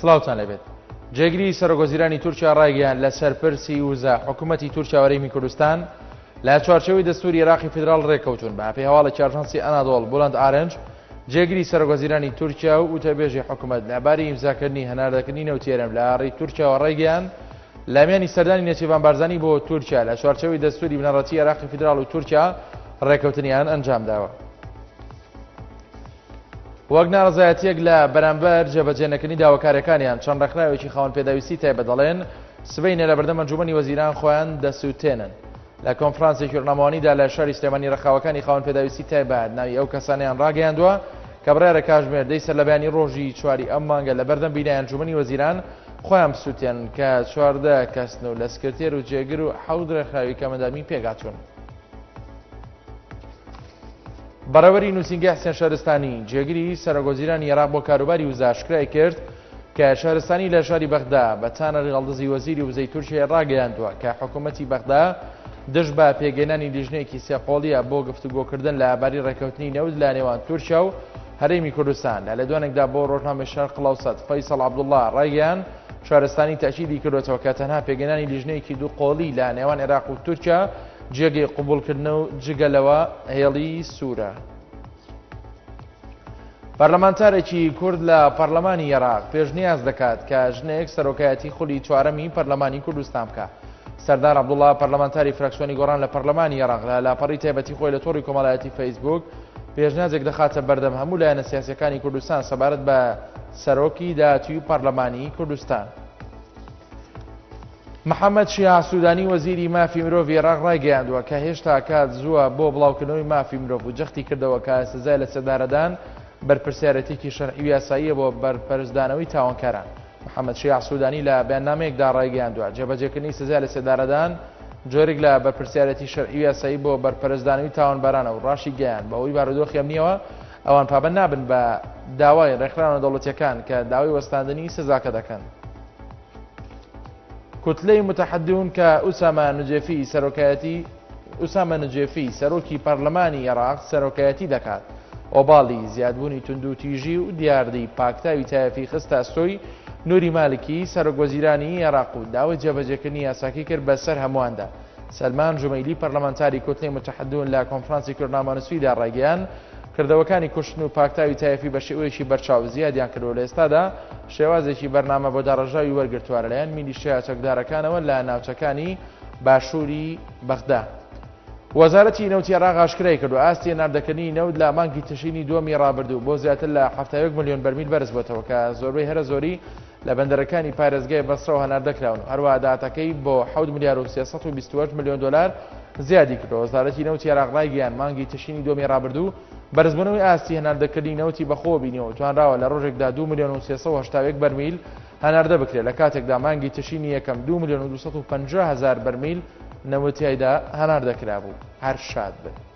سڵاوتان لێبێت. جێگری سەرۆکوەزیرانی تورکیا ڕایگەیاند لەسەر پرسی وزە حکوومەتی تورکیا و هەرێمی کوردستان لە چوارچێوەی دەستوری عێراقی فیدراڵ ڕێککەوتوون. بە پێی هەواڵێکی ئاژانسی ئەنادۆڵ بولەند ئارنج جێگری سەرۆکوەزیرانی تورکیا و وتەبێژی حکوومەت لەبارەی ئیمزاکردنی هەناردەکردنی نەوتی هەرێم لە ڕێی تورکیاوە ڕایگەیاند لە میانی سەردانی نێچیرڤان بارزانی بۆ تورکیا لە چوارچێوەی دەستوری بنەڕەتی عێراقی فیدراڵ و تورکیا ڕێککەوتنیان ئەنجامداوە. وەک ناڕەزایەتییەک لە بەرامبەر جێبەجێنەکردنی داواکارییەکانیان، چەند ڕێکخراوێکی خاوەن پێداویستی تایبەت دەڵێن، سبەینێ لە بەردەم ئەنجوومەنی وەزیران خۆیان دەسووتێنن. لە کۆنفرانسێکی ڕۆژنامەوانیدا لە شاری سلێمانی ڕێکخراوەکانی خاوەن پێداویستی تایبەت ناوی ئەو کەسانەیان ڕاگەیاندووە کە بڕیارە کاژمێر دەی سەرلەبەیانی ڕۆژی چواری ئەم مانگە لە بەردەم بینای ئەنجوومەنی وەزیران خۆیان بسووتێنن کە 14 کەسن و لە سکرتێر و جێگر و حەوت ڕێکخراوی کەمەندامی پێکهاتوون. بەڕێوەبەری نووسینگەی حسێن شەهرستانی، جێگری سەرۆکوەزیرانی عێراق بۆ کاروباری وزە ئاشکرای کرد کە شەهرستانی لە شاری بەغدا بە تانەر یڵدزی وەزیری وزەی تورکیای ڕاگەیاندووە کە حکوومەتی بەغدا دژ بە پێکهێنانی لیژنەیەکی سێقۆڵیە بۆ گفتوگۆکردن لە باری ڕێککەوتنی نەوت لە نێوان تورکیا و هەرێمی کوردستان. لە لێدوانێکدا بۆ ڕۆژنامەی شەرق ئەوسەت فەیسەڵ عەبدوڵڵا ڕایگەیاند شارستانی تەئکیدی کردووەتەوە کە تەنها پێکهێنانی لیژنەیەکی دووقۆڵی لە نێوان عێراق و تورکیا جێگەی قبوڵکردنە و جگە لەوە هێڵی سوورە. پەرلەمانتارێکی کورد لە پەرلەمانی عێراق پێشنیاز دەکات کە ژنێک سەرۆکایەتی خولی چوارەمی پەرلەمانی کوردستان بکات. سەردار عەبدوڵا پەرلەمانتاری فراکسیۆنی گۆڕان لە پەرلەمانی عێراق لە لاپەڕی تایبەتی خۆی لە تۆڕی کۆمەڵایەتی فەیسبوک پێشنیازێک دەخاتە بەردەم هەموو لایەنە سیاسیەکانی کوردستان سەبارەت بە سەرۆکی داهاتووی پەرلەمانی کوردستان. محەممەد شیاع سوودانی وەزیری مافی مرۆڤی عێراق ڕایگەیاندووە کە هێشتا کات زووە بۆ بڵاوکردنەوەی مافی مرۆڤ و جەختی کردەوە کە سزای لەسێدارەدان بەرپرسیارێتیی شەرعی و یاساییە بۆ بەرپەرچدانەوەی تاوانکاران. محەممەد شیاع سوودانی لە بەیاننامەیەکدا ڕایگەیاندووە، جێبەجێکردنی سزای لەسێدارەدان جۆرێک لە بەرپرسیارێتی شەرعی و یاسایی بۆ بەرپەرچدانەوەی تاوانبارانە و ڕاشیگەیاند، بەهۆی بارودۆخی ئەمنییەوە ئەوان پابەند نابن بە داوای ڕێکخراوە نێودەوڵەتییەکان کە داوای وەستاندنی سزاکە دەکەن. کوتلەی متحدون کە ئوسامە نوجێفی سەرۆکایەتی ئوسامە نوجێفی سەرۆکی پەرلەمانی عێراق سەرۆکایەتی دەکات ئۆباڵی زیادبوونی توندوتیژی و دیاردەی پاکتاوی تایەفی خستە ئەستۆی نوری مالکی سەرۆک وەزیرانی عێراق و داوای جێبەجێکردنی یاساکەی کرد بەسەر هەموواندا. سەلمان جومەیلی پەرلەمانتاری کوتلەی متحدون لە کۆنفرانسی کوردنامەنووسیدا ڕایگەیاند، کردەوەکانی کوشتن و پاکتاوی تایەفی بە شێوەیەکی بەرچاو زیادیان کردووە لە ئێستادا شێوازێکی بەرنامە بۆ داڕێژراوی وەرگرتووە لەلایەن میلیشیا چەکدارەکانەوە لە ناوچەکانی باشووری بەغدا. وەزارەتی نەوتی عێراق ئاشکرای کردووە، ئاستی هەناردەکردنی نەوت لە مانگی تشرینی دووەمی ڕابردوو بۆ زیاتر لە 71 ملیۆن بەرمیل بەرزبووەتەوە کە زۆربەی هەرە زۆری لە بەندەرەکانی پارێزگای بەسرەوە هەناردەکراون و هەروەها داهاتەکەی بۆ حەوت ملیار و 328 ملیۆن دۆلار زیادی کردووە. وەزارەتی نەوتی عێراق ڕایگەیاند، مانگی تشرینی دووەمی ڕابردوو بەرزبوونەوەی ئاستی هەناردەکردنی نەوتی بەخۆوە بینیوە و توانراوە لە ڕۆژێکدا دوو ملیۆن و 381 بەرمیل هەناردە بکرێت، لە کاتێکدا مانگی تشرینی یەکەم دوو ملیۆن و 250 هەزار بەرمیل نەوت تیایدا هەناردە کرابوو. هەر شاد بن.